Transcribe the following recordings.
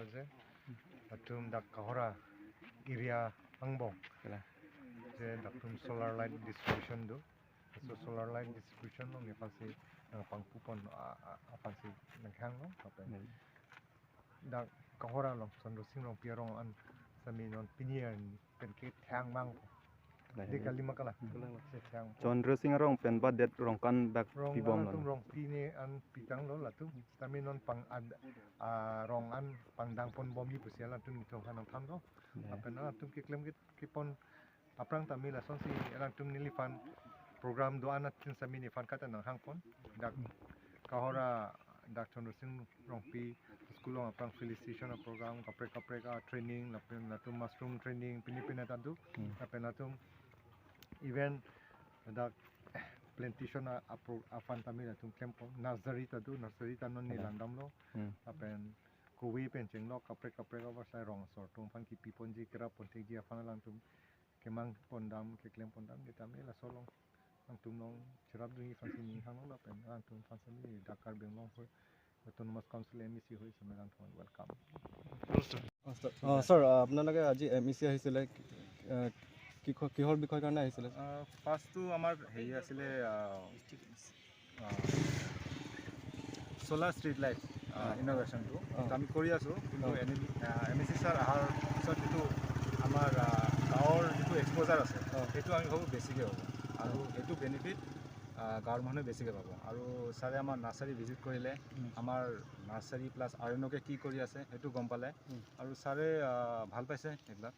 আছে atum dak Kohora area angbong je daktum solar light distribution do. So solar light distribution long ni pasi pangpu pon apansi nang long kapen dak Kohora long Chandra Singh rong pi rong an sami non pinier pen ke thyang mang de kalima kala se thyang. Chandra Singh rong pen ba det rong kan bak rong pi bom. Tum rong pi ne an pitang lo la tum sami non pang ad rong an pang dang pon bom yi pusia la tum ni thong khan tham lo apen la tum ke klem ke ke pon aprang tami la son si lang tum nili fan program do anat tin sami ni fan kata nang hang pon dak Kohora dak Chandra Singh Rongpi school long aprang felicitation program kapre kapre ka training la pen la tum mushroom training pini pina tadu apen la tum even dak plantation a afan tami la tum klem pon nursery tadu nursery tanon ni landam lo apen kowi pen cheng lo kapre kapre ka sai rong sor tum fan ki pi pon ji kra pon tek ji afan lang tum kemang pondam ke klem pondam ke tami la solong ang tum long chirap dung fan si ning hang la pen ang tum fan sami Dakar Benglong hoi Autonomous Council MEC হৈ সন্মিলন welcome. অঁ sir, আপোনালোকে আজি M E C আহিছিলে, কি কিহৰ বিষয়ৰ কাৰণে আহিছিলে? ফাৰ্ষ্টটো আমাৰ হেৰি আছিলে চ'লাৰ ষ্ট্ৰীট লাইট ইন'ভেশ্যনটো আমি কৰি আছোঁ, কিন্তু এম ই চি ছাৰ অহাৰ পিছত যিটো আমাৰ গাঁৱৰ যিটো এক্সপ'জাৰ আছে, সেইটো আমি ভাবোঁ বেছিকৈ হ'ব আৰু সেইটো বেনিফিট গাঁৱৰ মানুহে বেছিকৈ পাব। আৰু ছাৰে আমাৰ নাৰ্চাৰী ভিজিট কৰিলে, আমাৰ নাৰ্চাৰী প্লাছ আৰণ্যকে কি কৰি আছে সেইটো গম পালে আৰু ছাৰে ভাল পাইছে সেইবিলাক।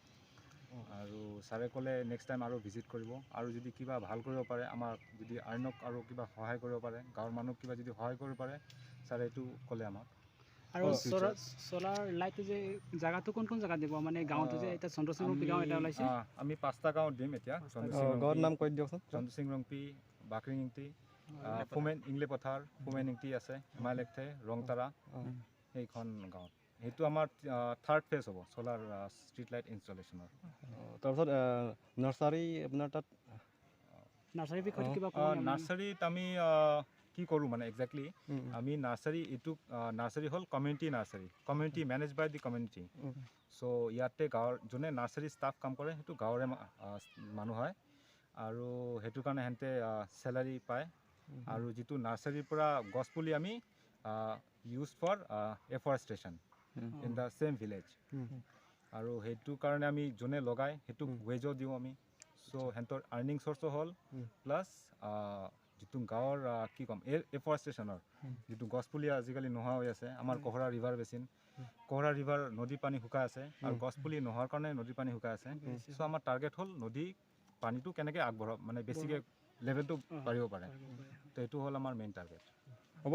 আৰু ছাৰে ক'লে নেক্সট টাইম আৰু ভিজিট কৰিব আৰু যদি কিবা ভাল কৰিব পাৰে, আমাক যদি আৰণ্যক আৰু কিবা সহায় কৰিব পাৰে, গাঁৱৰ মানুহক কিবা যদি সহায় কৰিব পাৰে, ছাৰে এইটো ক'লে আমাক। আৰু চ'লাৰ লাইটটো যে জাগাটো কোন কোন জেগাত দিব, মানে গাঁৱতো যে এতিয়া চন্দ্ৰসিং ৰংপি গাঁও এটা ওলাইছে? আমি পাঁচটা গাঁৱত দিম এতিয়া। গাঁৱৰ নাম কৈ দিয়কচোন। চন্দ্ৰসিং ৰংপি, বাকৰিং ইংটি, ফুমেন ইংলে পথাৰ, ফুমেন ইংটি আছে, হিমালয়থে, ৰংতাৰা, সেইখন গাঁৱত। সেইটো আমাৰ থাৰ্ড ফেজ হ'ব চ'লাৰ ষ্ট্ৰীট লাইট ইনষ্টলেশ্যনৰ। তাৰপিছত নাৰ্চাৰী আপোনাৰ তাত নাৰ্চাৰীৰ বিষয়ত কিবা? নাৰ্চাৰীত আমি কি কৰোঁ মানে একজেক্টলি আমি নাৰ্চাৰী এইটো নাৰ্চাৰী হ'ল community nursery, community manage by the community. So ইয়াতে গাঁৱৰ যোনে নাৰ্চাৰী ষ্টাফ কাম কৰে, সেইটো গাঁৱৰে মানুহ হয় আৰু সেইটো কাৰণে সিহঁতে চেলাৰী পায়। আৰু যিটো নাৰ্চাৰীৰ পৰা গছপুলি আমি use for afforestation in the same village আৰু সেইটো কাৰণে আমি যোনে লগায় সেইটোক ৱেজো দিওঁ আমি। চ' সিহঁতৰ আৰ্নিং চ'ৰ্চো হ'ল, প্লাছ যিটো গাঁৱৰ কি ক'ম এফৰেষ্টেশ্যনৰ যিটো গছপুলি আজিকালি নোহোৱা হৈ আছে, আমাৰ Kohora river basin, Kohora river নদী পানী শুকাই আছে আৰু গছপুলি নোহোৱাৰ কাৰণে নদীৰ পানী শুকাই আছে। চ' আমাৰ টাৰ্গেট হ'ল নদী পানীটো কেনেকৈ আগবঢ়াব, মানে বেছিকৈ লেভেলটো বাঢ়িব পাৰে। তো এইটো হ'ল আমাৰ মেইন টাৰ্গেট। হ'ব।